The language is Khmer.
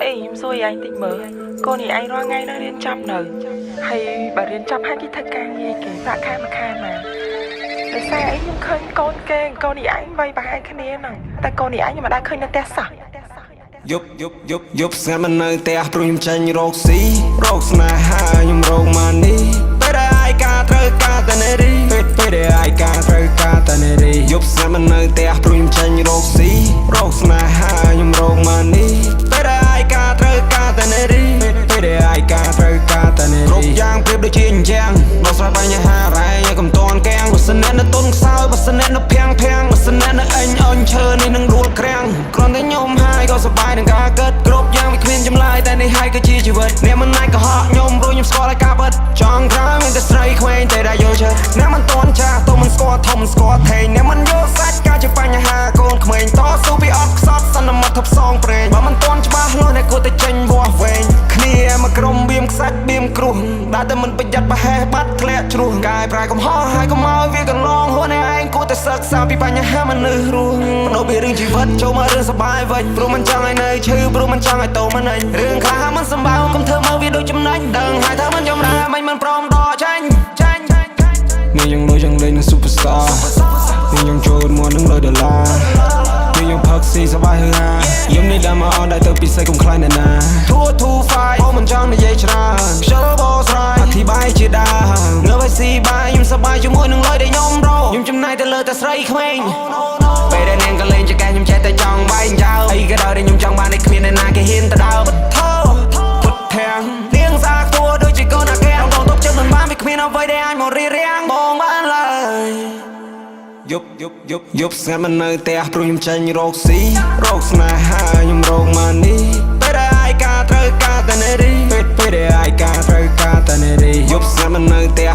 អេខ្ញុំសួរឯងតិចមើលកូននេះឯងរាល់ថ្ងៃនៅរៀនចប់នៅហើយបើរៀនចប់ហើយគេធ្វើការងារគេប្រាក់ខែមួយខែមកដោយសារអីខ្ញុំឃើញកូនគេកូននេះឯងវ័យប្រហែលគ្នាហ្នឹងតែកូននេះឯងខ្ញុំមិនដែលឃើញនៅផ្ទះសោះ យប់យប់យប់យប់ស្ងាត់មិននៅផ្ទះព្រោះខ្ញុំចេញរកស៊ីរកស្នេហាខ្ញុំរក money ពេលដែលឯកាត្រូវការតែនារីពេលពេលដែលឯកាត្រូវការតែនារីយប់ស្ងាត់មិននៅផ្ទះព្រោះខ្ញុំចេញរកស៊ីរកស្នេហាខ្ញុំរក money ពេលដែលឯកាត្រូវការតែនារីពេលពេលដែលឯកាត្រូវការតែនារីគ្រប់យ៉ាងប្រៀបដូចជាអញ្ចឹងដោះស្រាយបញ្ហារ៉ែឲ្យកុំតន់កាំងបើសិនអ្នកនៅទុនខ្សោយបើសិនអ្នកនៅភាំងភាំងបើសិនអ្នកនៅអញអញឈើនេះនឹងដួលក្រាំងគ្រាន់តែខ្ញុំហើយក៏សប្បាយនឹងការគិតគ្រប់យ៉ាងវាគ្មានចម្លើយតែនេះហើយគឺជាជីវិតអ្នកមិនអាចកុហកខ្ញុំព្រោះខ្ញុំស្គាល់ហើយការពិតចង់ក្រោយមានតែស្រីក្មេងតែដែលយល់ចិត្តអ្នកមិនតន់ចាស់ទោះមិនស្គាល់ធំមិនស្គាល់ថេងអ្នកមិនយល់សាច់ការជាបញ្ហាកូនក្មេងតស៊ូពីអត់ខ្សត់សន្មត់ថប់សងព្រេងបើមិនតន់ច្បាស់លាស់អ្នកគួរតែចេញវាស់វែងគ្នាមកក្រុមបៀមខ្សាច់បៀមគ្រោះដែលតែមិនប្រយ័ត្នប្រហែសបាត់ធ្លាក់ជ្រោះកាយប្រែកំហុសហើយកុំឲ្យវាកន្លងហួរអ្នកឯងគួរតែសិក្សាពីបញ្ហាមនុស្សរស់បដូរពីរឿងជីវិតចូលមករឿងសប្បាយវិញព្រោះមិនចង់ឲ្យនៅឈឺព្រោះមិនចង់ឲ្យតោមិនអញរឿងខ្លះមិនសម្បើកុំធ្វើមកវាដូចចំណេញដឹងហើយថាមិនយំរ៉ាមិនមិនព្រមដកចាញ់ចាញ់នេះយើងលុយយើងលេងនឹង superstar នេះយើងចូលមកនឹងលុយដុល្លារនេះយើងផឹកស៊ីសប្បាយហឺហាយំនេះដែលមកអនដែរទៅពិសេសកុំខ្លាចអ្នកណា2 2 5អូមិនចង់និយាយច្រើនខ្ជិលបោស្រាយអធិប្បាយជាដើមងើបឲ្យស៊ីបាយខ្ញុំសប្បាយជាមួយនឹងលុយដែលខ្ញុំរកខ្ញុំចំណាយទៅលើតែស្រីក្មេងពេលដែលនាងក៏លេងចកែខ្ញុំចេះតែចង់បែងចោលអីក៏ដោយដែលខ្ញុំចង់បាននេះគ្មានអ្នកណាគេហ៊ានទៅដើមពុទ្ធោពុទ្ធធាំងនាងស្អាតខ្ទួដូចជាកូនអាកែដងទុកចិត្តមិនបានវាគ្មានអ្វីដែលអាចមករៀបរៀងបងបានឡើយ យប់យប់យប់យប់ស្ងាត់មិននៅផ្ទះព្រោះខ្ញុំចេញរកស៊ីរកស្នេហាខ្ញុំរក money ពេលដែលឯកាត្រូវការតែនារីពេលពេលដែលឯកាត្រូវការតែនារីយប់ស្ងាត់មិននៅផ្ទះ